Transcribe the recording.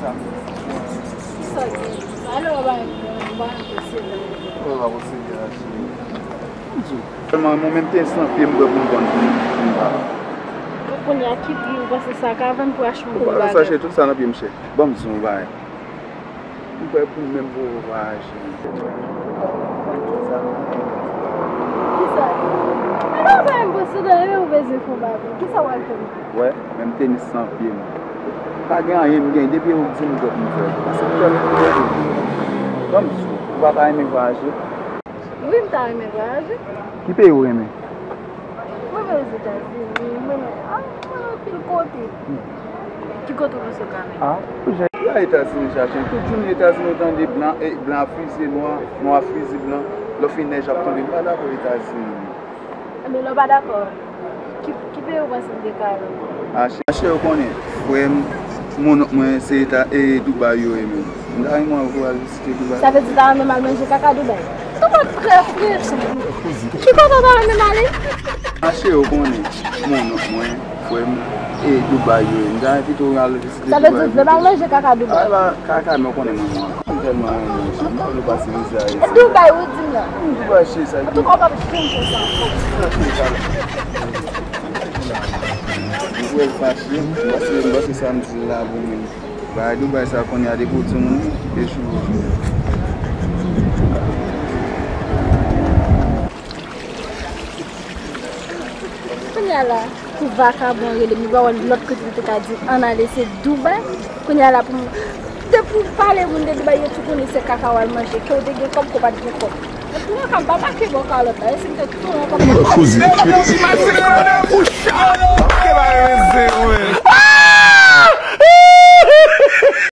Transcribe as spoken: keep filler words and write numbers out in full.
Kisa ki? Alò, w ap ba m posede. Ou pa posede la, cheri. Sèlman, mwen menm te san pye m bwè pou m vann pou m, pou m pa. Kounye a, ki pri ou panse sa ka vann pou achte yon gwo bagay? Ou pa wè sa, cheri, tout sa nan pye m chè. Ban m di w yon bagay. M kwè pou menm pou ou pa achte. Kisa? Alò, w ap ba m posede, ou bezwen fè yon bagay. Kisa w al fè m? Wè, menm tenis san pye m. Pa gen anyen m gen, depi ou di m kòb m fè. Paske m tèlman kote. Ban m di w, ou pa ta renmen vwayaje? Wi, m ta renmen vwayaje. Ki peyi ou renmen? Mwen renmen Ozetazini, mwen renmen, ah, mwen renmen anpil kote. Ki kote ou panse w ka renmen? Ah, pou jan. Ou al Etazini chache, tout jounen Etazini ou tande blan, eh, blan ap frize nwa, nwa ap frize blan, lè fin nèj ap tonbe. M pa dakò Etazini. Ebyen, lè w pa dakò, ki, ki peyi ou panse m te ka al? Mache, mache, ou konnen, frè m, monnonk mwen, se Eta-, e Dubai yo ye menm. M ta renmen wè w al vizite Dubai. Sa vle di w ta renmen m al manje kaka Dubai? Ou pa trè fre, tonton. Ki kote w ta renmen m ale? Mache, ou konnen, monnonk mwen, frè m, e Dubai yo ye. M ta renmen pito w al vizite Dubai. Sa vle di w vle m al manje kaka Dubai? Ay, ba, kaka, men w konnen manman. M tèlman renmen w, cheri. M pa vle w pase mizè a isit. E Dubai ou di m nan? Dubai, cheri, sa ki. Antouka, w p ap janm fè sa ankò. Sa ki sa la? M wè l fache, m panse, m panse sa m di l la bon menm. Bagay Dubai sa kounye a depi w timoun, e chou. Kounye a la, pou vakabon rele m, li pa wè lòt kote li te ka di ann ale, se Dubai. Kounye a la, pou m, depi w pale moun de Dubai, yo tou konnen se kaka w al manje. Ke w te gen kòb, ke w pa t gen kòb. Epi mwen ka m pa make bò kalòt la, e si m te tounen kòm. Koze.